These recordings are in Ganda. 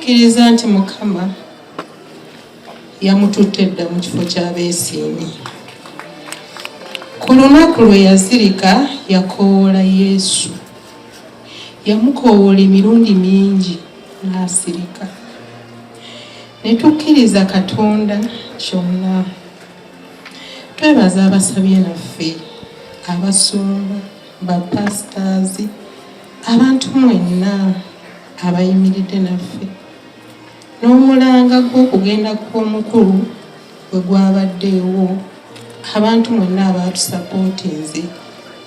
Tukkiriza nti Mukama yamututte dda mu kifo ky'abeesiimye. Ku lunaku lwe yazirika yakoowoola Yesu. Yamukoowoola emirundi mingi n'asirika. Ne tukkiriza Katonda kyonna. Twebaza abasabye naffe, abasumba, ba pastors, abantu mwenna abayimiridde naffe n'omulanga gw'okugenda kw'omukulu bwe gwabaddeewo, abantu mwenna abaatusapootinze,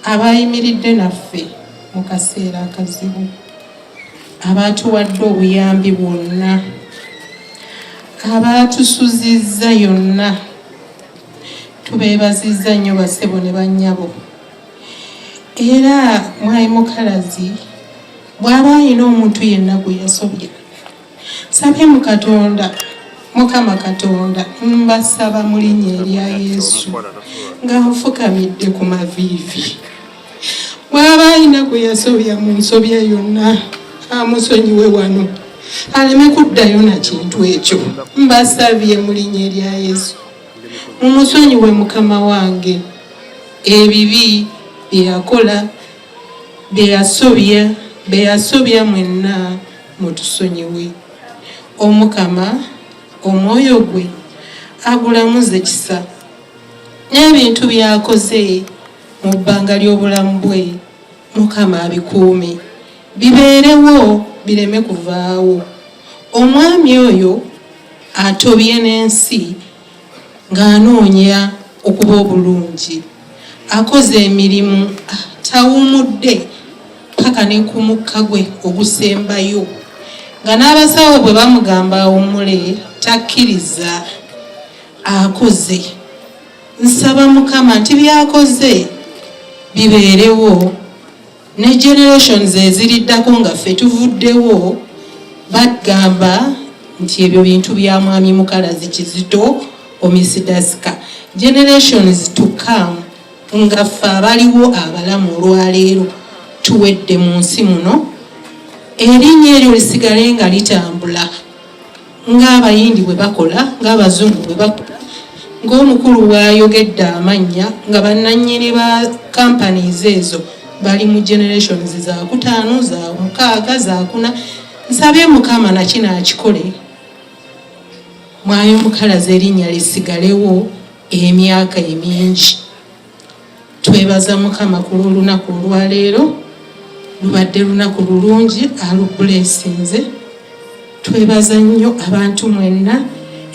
abaayimiridde naffe mu kaseera akazibu, abaatuwadde obuyambi bwonna, abaatusuzizza yonna, tubeebazizza nnyo bassebo ne bannyabo. Era Mwami Mukalazi bw'aba alina omuntu yenna gwe yasobya, nsabye mu Katonda, Mukama Katonda, mbasaba mu linnya erya Yesu nga nfukamidde ku maviivi. Bw'aba alina gwe yasobya mu nsobya yonna, amusonyiwe wano aleme kuddayo na kintu ekyo. Mbasabye mu linnya erya Yesu, mumusonyiwe mukama wange ebibi bye yakola, bye yasobya, bye yasobya mwenna mutusonyiwe. Omukama omwoyo gwe agulamuze kisa n'ebintu by'akoze mu bbanga ly'obulamu bwe Mukama abikuume bibeerewo bireme kuvaawo. Omwami oyo atobye n'ensi ng'anoonya okuba obulungi. Akoze emirimu tawumudde paka ne ku mukka gwe ogusembayo nga n'abasawo bwe bamugamba awummule takkiriza. Akoze. Nsaba Mukama nti by'akoze bibeerewo ne generations eziriddako nga ffe tuvuddewo bagamba nti ebyo bintu bya Mwami Mukalazi Kizito Omisidasika. Generations to come nga ffe abaliwo abalamu olwaleero tuwedde mu nsi muno, erinnya eryo lisigale nga litambula. Ng'Abayindi bwe bakola, ng'Abazungu bwe bakola, ng'omukulu bw'ayogedde amannya nga bannannyini ba companies ezo bali mu generations za kutaano, za mukaaga, za kuna. Nsabye Mukama na kino akikole, Mwayo Mukalazi erinnya lisigalewo emyaka emingi. Twebaza Mukama ku lw'olunaku olwaleero, lubadde lunaku lulungi, alubulesinze. Twebaza nnyo abantu mwenna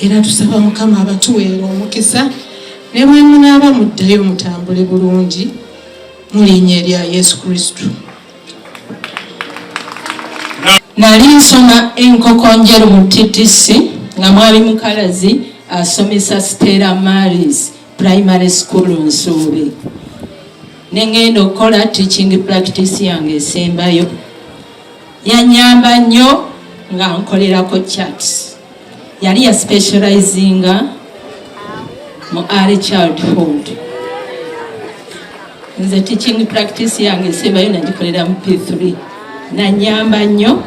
era tusaba Mukama abatuweere omukisa ne bwe munaaba muddayo mutambule bulungi mu linnya erya Yesu Kristo. Nali nsoma Enkokonjeru mu TTC nga Mwami Mukalazi asomesa Stella Maris Primary School Nsuube ne ngenda okukola teaching practice yange esembayo. Yanyamba nnyo nga nkolerako charts. Yali ya specializinga mu early childhood. Nze teaching practice yange esembayo nagikolera mu P3. Nanyamba nnyo.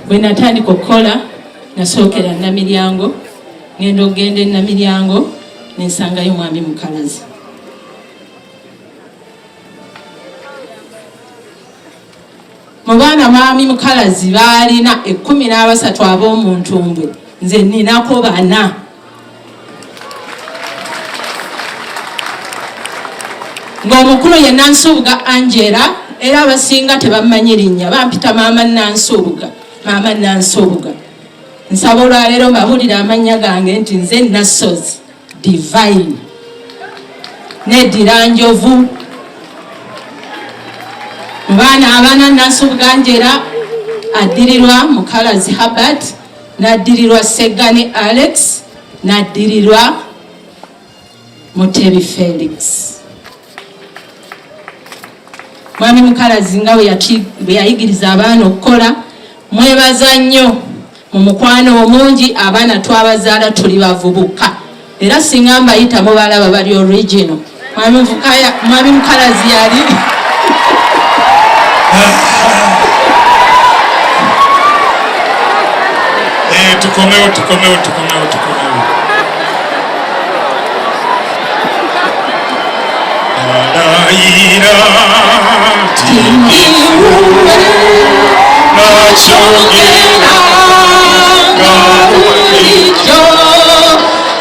Bwe natandika okukola nasookera Namiryango, ngenda okugenda e Namiryango nensangayo Mwami Mukalazi. Mu baana Mwami Mukalazi baalina 13 ab'omuntumbwe, nze ninako bana. Ng'omukulu ye Nansubuga Angela, era abasinga tebammanyi linnya, bampita Maama Nansubuga, Maama Nansubuga. Nsaba olwaleero mbabuulire amannya gange nti nze Nassozi Divine, neddira Njovu. Mu baana abana, Nansubuga Angela addirirwa Mukalazi Herbert, n'addirirwa Seggani Alex, n'addirirwa Mutebi Felix. Mwami Mukalazi nga bwe yayigiriza abaana okukola, mwebaza nnyo mu mukwano omungi. Abaana twabazaala tuli bavubuka, era singa mbayita mubalaba bali original. Mwami Mukalazi yali Kale tukomewo, tukomewo, tukomewo, tukomewo. Alayira Ndiwe nakyogera nga bulijjo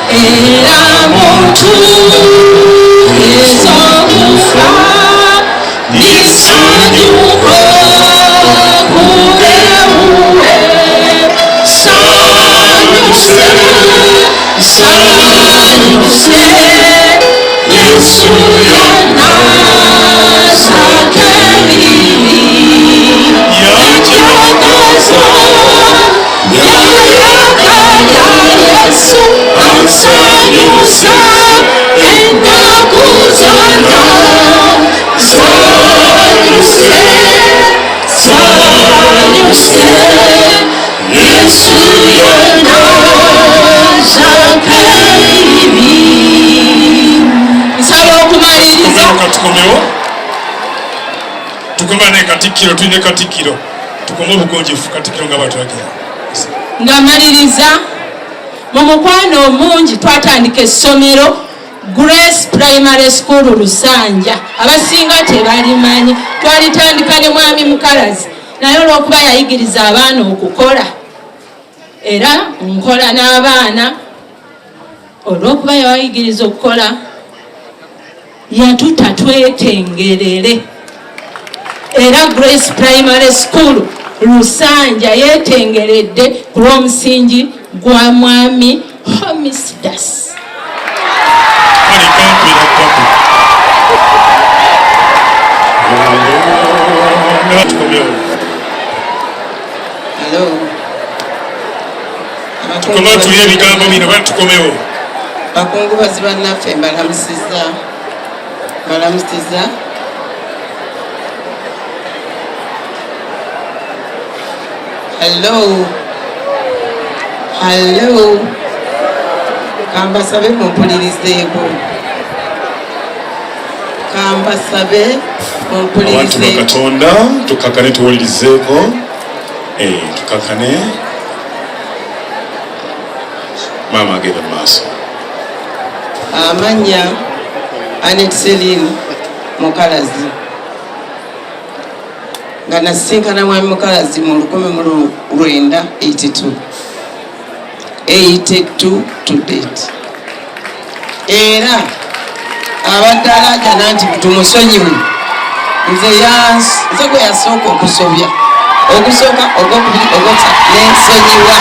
era muntu ez'okufa ndisanyuka kubewuwe sanyuse sanyuse Yesu yanasakeribi yajagaza yayagala Yesu ansanyusa ennaku zonna sanyuse sanyuse Yesu yanasakeribi. Nsaba okumaliriza. Tukomewo, katukomewo, tukomane ne Katikkiro. Tulina Katikkiro, tukome obugonjefu Katikkiro nga batulagira. Nga maliriza, mu mukwano omungi twatandika essomero Grace Primary School Lusanja. Abasinga tebalimanyi. Twalitandika ne Mwami Mukalazi, naye olw'okuba yayigiriza abaana okukola, era nkola n'abaana, olw'okuba yabayigiriza okukola, yatuta twetengerere. Era Grace Primary School Lusanja yetengeredde ku lw'omusingi gwa Mwami Homisdas. Kale kampira papo tukomewo. Hello. Tukomewo, tulye ebigambo bino bali, tukomewo. Bakungubazi bannaffe, mbalamusiza, mbalamusiza. Hello, hello. Kambasabe mumpulirizeeko, kambasabe Abantu ba mumpulirizeeko. Katonda, tukakane, tuwulirizeeko. Tukakane, maama agenda mu maaso. Amannya Anet Celine Mukalazi, nga nasisinkana Mwami Mukalazi mu 1982, 82 to date, era abadde alajana nti tumusonyiwe. Nze nze gwe yasooka okusobya, ogusooka, ogwokubiri, ogwokusatu, nensonyiwa.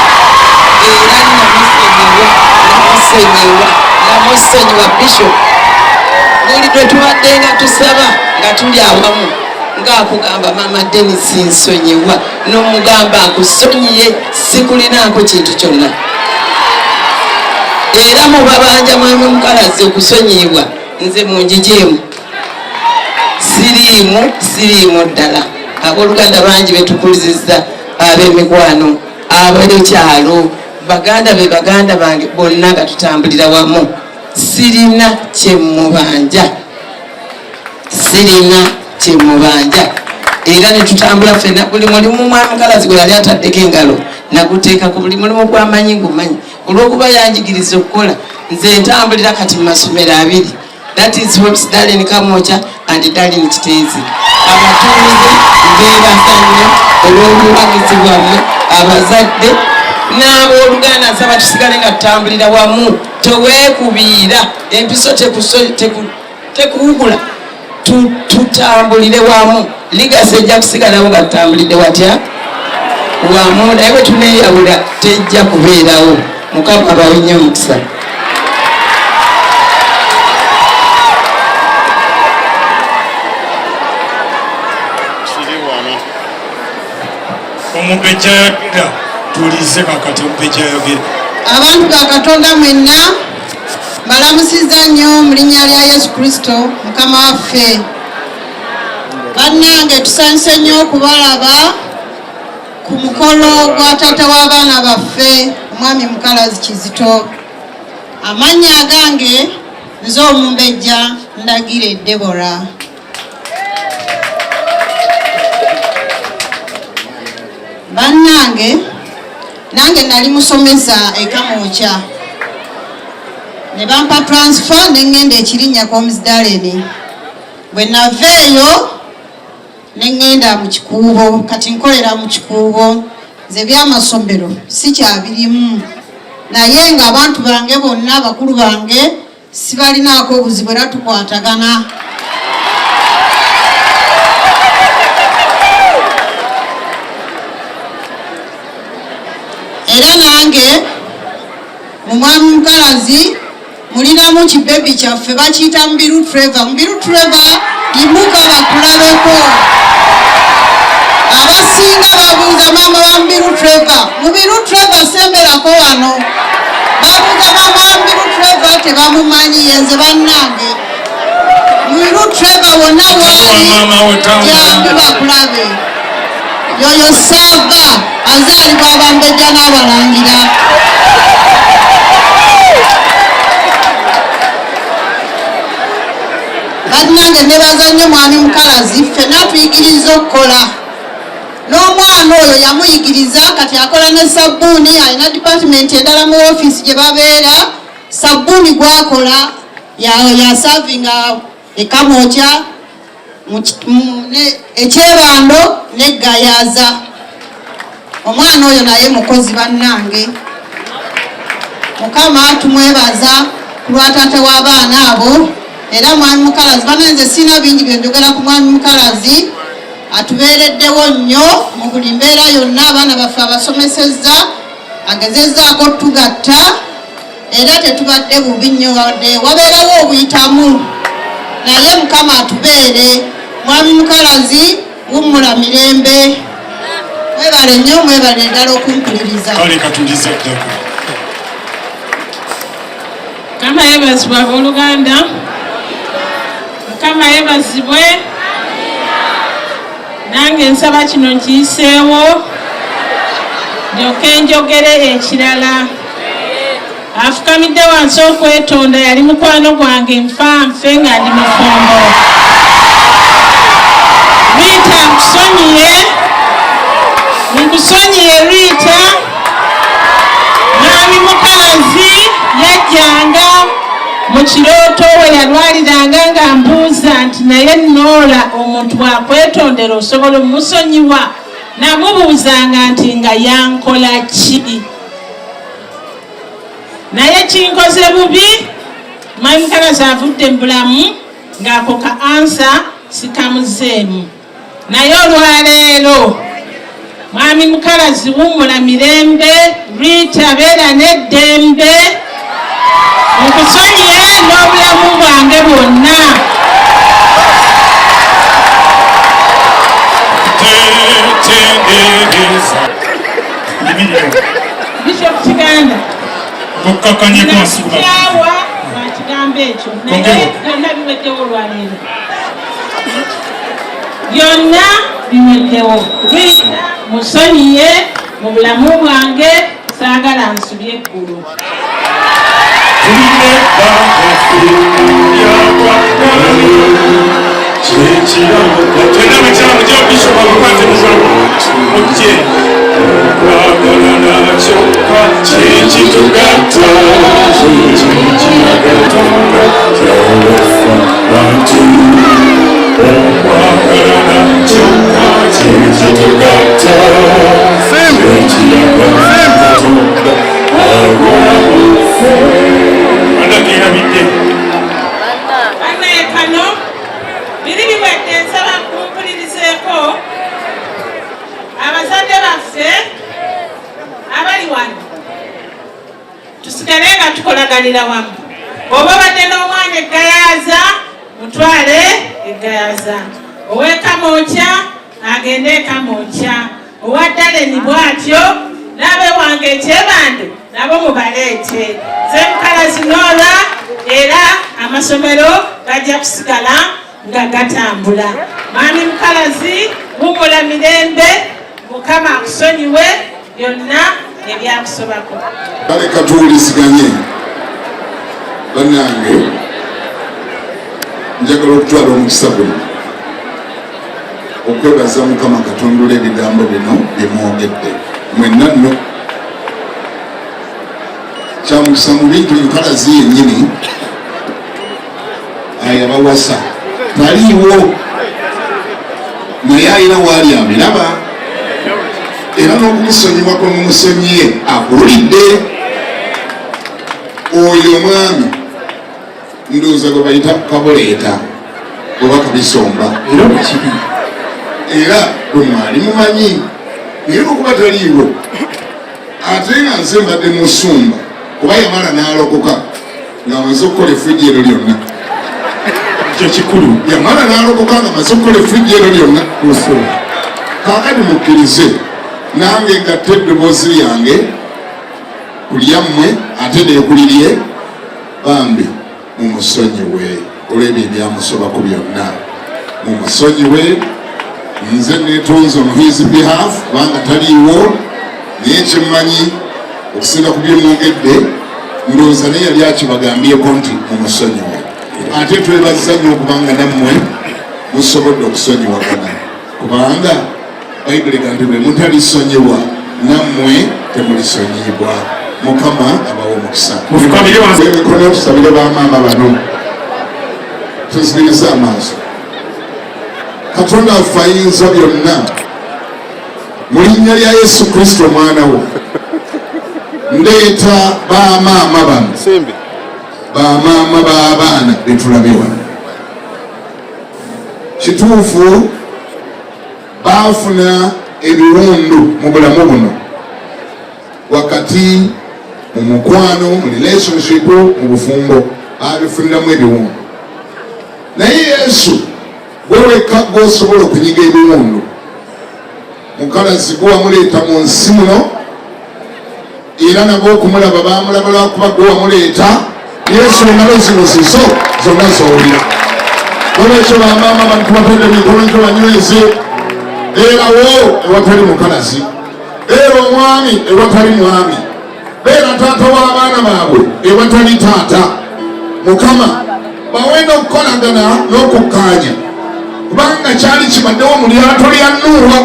Era namusonyiwa, namusonyiwa, namusonyiwa. Bishop, buli lwe tubadde nga tusaba nga tuli awamu, ng'akugamba, "Maama Denis, nsonyiwa," n'omugamba, "Akusonyiye, sikulinaako kintu kyonna." Era mu babanja Mwami Mukalazi okusonyiyibwa, nze munjijeemu, siriimu, siriimu ddala. Abooluganda bangi betukulizizza, ab'emikwano, ab'ekyalo, baganda be, baganda bange bonna nga tutambulira wamu, sirina kyemubanja, sirina kyemubanja. Era netutambula ffenna, buli mulimu Mwami Mukalazi gwe yali ataddeko engalo naguteekako, buli mulimu gwamanyi ngumanyi, olwokuba yanjigiriza okukola. Nze ntambulira kati mu masomero abiri, that is Hops Darlin Kamocha and Darlin Kiteezi. Abatuuze, mbeebasa nnyo olw'obuwagizi bwammwe, abazadde n'abooluganda. Nsaba tusigale nga tutambulira wamu, teweekubiira, empiso tekuwugula. Tutambulire wamu, legacy ejja kusigalawo nga tutambulidde watya wamu, naye bwe tuneeyawula tejja kubeerawo. Mukama abawe nnyo omukisa. Kiri wano. Omumbejja yogera, tuwulirize kakati omumbejja yogera. Abantu ba Katonda mwenna, mbalamusizza nnyo mu linnya lya Yesu Kristo Mukama waffe. Bannange, tusanyuse nnyo okubalaba ku mukolo gwa taata w'abaana baffe, Omwami Mukalazi Kizito. Amannya agange nze Omumbejja Ndagire Debora. Bannange, Nange nali musomesa e Kamwokya, ne bampa transfer ne ŋŋenda ekirinnya Komsdaleni. Bwe nava eyo ne ŋŋenda mu Kikuubo, kati nkolera mu Kikuubo. Nze ebyamasomero sikyabirimu, naye ng'abantu bange bonna, abakulu bange, sibalinaako obuzibu era tukwatagana. Era nange mu Mwami Mukalazi mulinamu kibebi kyaffe, bakiyita Mubiru Trevor. Mubiru Trevor, yimuka bakulabeko. Abasinga babuuza maama wa Mubiru Trevor. Mubiru Trevor, semberako wano. Babuuza maama wa Mubiru Trevor, tebamumanyi. Yenze bannange. Mubiru Trevor wonna waali, jangu bakulabe. Yoyo Saava azaalibwa Abambejja n'Abalangira. Bannange, nebaza nnyo Mwami Mukalazi, ffenna tuyigiriza okukola n'omwana oyo yamuyigiriza, kati akola ne sabbuuni. Alina dipatimenti endala mu ofiisi gye babeera, sabbuuni gwakola yasavinga ekamwokya ekyebando neggayaza. Omwana oyo naye mukozi bannange. Mukama tumwebaza ku lwa taata w'abaana abo. Era Mwami Mukalazi, bananze sirina bingi byenjogera ku Mwami Mukalazi, atubeereddewo nnyo mu buli mbeera yonna. Abaana baffe abasomesezza, agezezzaako tugatta, era tetubadde bubi nnyo wadde wabeerawo obuyitamu, naye Mukama atubeere. Mwami Mukalazi, wummula mirembe. Mwebale nnyo, mwebale ddala okumpuliriza. Kale katulize ddako. Mukama yeebazibwe abooluganda. Mukama yeebazibwe. Nange nsaba kino nkiyiseewo ndyoke njogere ekirala. Afukamidde wansi okwetonda yali mukwano gwange nfa nfe nga ndi mufumbo. Rita, nkusonyiye, nkusonyiye Rita. Mwami Mukalazi yajjanga mu kirooto we yalwaliranga nga mbuuza nti naye Noola, omuntu bw'akwetondera osobola omusonyiwa? Namubuuzanga nti nga yankola ki? Naye kinkoze bubi. Mwami Mukalazi avudde mu bulamu ng'ako ka ansa sikamuzeemu, naye olwaleero Mwami Mukalazi wummula mirembe. Rita, beera n'eddembe, nkusonyiye n'obulamu bwange bwonna. Tetendereza. Bishop Kiganda, Mukkakanyeko wansi ku nakukyawa lwa kigambo ekyo, naye byonna biweddewo olwaleero, byonna biweddewo. Rita musonyiye mu bulamu bwange, saagala nsubye eggulu. Tulina ebbanga kyekirabo. Tena abakyala mujja, Bishop amukwate mukono, mujje. Okwagalana kyokka kyekitugatta, kyekiragatonda bantu. Okwagalana kyokka kyekitugatta, kyekiragatonda. Anagerabidde. Bannaye, kano biri biwedde, nsaba kumpulirizeeko. Abazadde baffe abali wano, tusigale nga tukolaganira wamu. Oba obadde n'omwana eggayaza, mutwale eggayaza. Ow'ekamwokya agende ekamwokya, owa Ddaleni bw'atyo, n'abewange ekyebando nabo mubaleete. Nze Mukalazi Noora, era amasomero gajja kusigala nga gatambula. Mwami Mukalazi, wumula mirembe, Mukama akusonyiwe byonna ebyakusobako. Kale katuwuliziganye bannange, njagala okutwala omukisa guno okwebaza Mukama Katonda olw'ebigambo bino bye mwogedde mwenna nno. Kyamukisa mubi nti Mukalazi yennyini ayabawasa taliiwo, naye alina waali abiraba, era n'okumusonyiwa kwe mumusonyiye akuwulidde. Oyo omwami ndowooza gwe bayita Kabuleeta oba Kabisomba, era bwekiri, era bwe mwali mumanyi, naye okuba taliiwo ate nga nze mbadde musumba, kuba yamala n'alokoka ng'amaze okukola effujjo eryo lyonna. Ekyo kikulu. Yamala n'alokoka ng'amaze okukola effujjo eryo lyonna. Kaakati mukkirize nange ngatte eddoboozi lyange ku lyammwe ate neekulirye, bambi mumusonyiwe olw'ebyo ebyamusobako byonna, mumusonyiwe. Nze netonze on his behalf kubanga taliiwo, naye kyemmanyi okusinga ku byemwogedde, ndowooza naye yali akibagambyeko nti mumusonyiwe. Ate twebaza nnyo okubanga nammwe musobodde okusonyiwagana, kubanga Bayibuli ga nti bwe mutalisonyiwa nammwe temulisonyiyibwa. Mukama abawa omukisa. Mufukamire wansi. Emikono tusabire bamaama bano, tuzibirize amaaso. Katonda waffe ayinza byonna, mu linnya lya Yesu Kristo omwana wo, ndeeta bamaama bano, bamaama b'abaana betulabye wano. Kituufu baafuna ebiwundu mu bulamu buno, wakati mu mukwano, mu relationship, mu bufumbo, babifuniramu ebiwundu. Naye Yesu, gwe wekka gwosobola okunyiga ebiwundu. Mukalazi gwe wamuleeta mu nsi muno, era nabo okumulaba bamulaba lwakuba gwe wamuleeta. Yesu, engalo zino zizo zonna zowulira. Olwekyo bamaama bantu batadde mikono gyo banyweze. Beerawo ewatali mukalazi, beera omwami ewatali mwami, beera taata w'abaana baabwe ewatali taata. Mukama, bawe n'okukolagana n'okukkaanya, kubanga kyali kibaddewo mu lyato lya Nuuwa,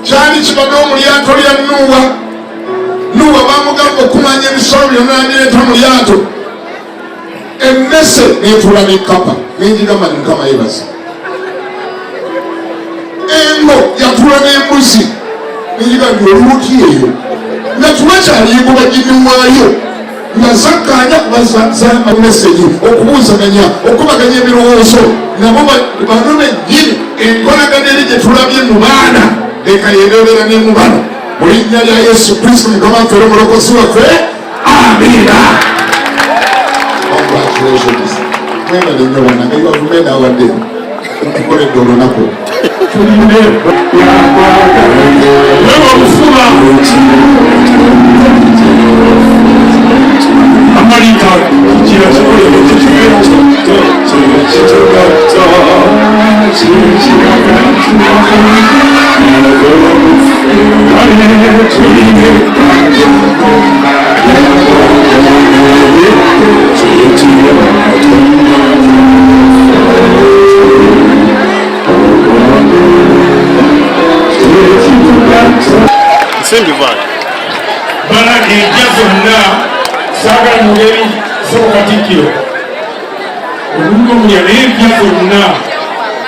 kyali kibaddewo mu lyato lya Nuuwa. Nuuwa bamugamba okumanya ebisolo byonna nabireeta mu lyato, emmese netuula nekkapa. Nenjigamba ni Mukama yebaza. Engo yatula n'embuzi, nenjiga nti oluuki eyo nga tubakyaliyigoba giniwaayo nga zakkaanya kuba zamesegi okubuuzaganya, okubaganya ebirowoozo nabo bano bennyini. Enkolagana eri gye tulabye mu baana leka yebeera ne mu bano, mu linnya lya Yesu Kristo Mukama waffe era omulokozi waffe, amiina. Congratulations, mwebale nnyo bannange. You have made our day, mutukoledde olunaku. Wewe obufuba amalika kira Nsimbi vayo. Bana empya zonna saagala mugeri sebo Katikkiro olulwo mulya, naye empya zonna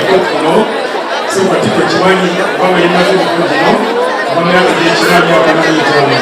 kuno sebo Katikkiro kimanyi kubanga yemaze mukulu gino abamyaka gyekina myaka 45.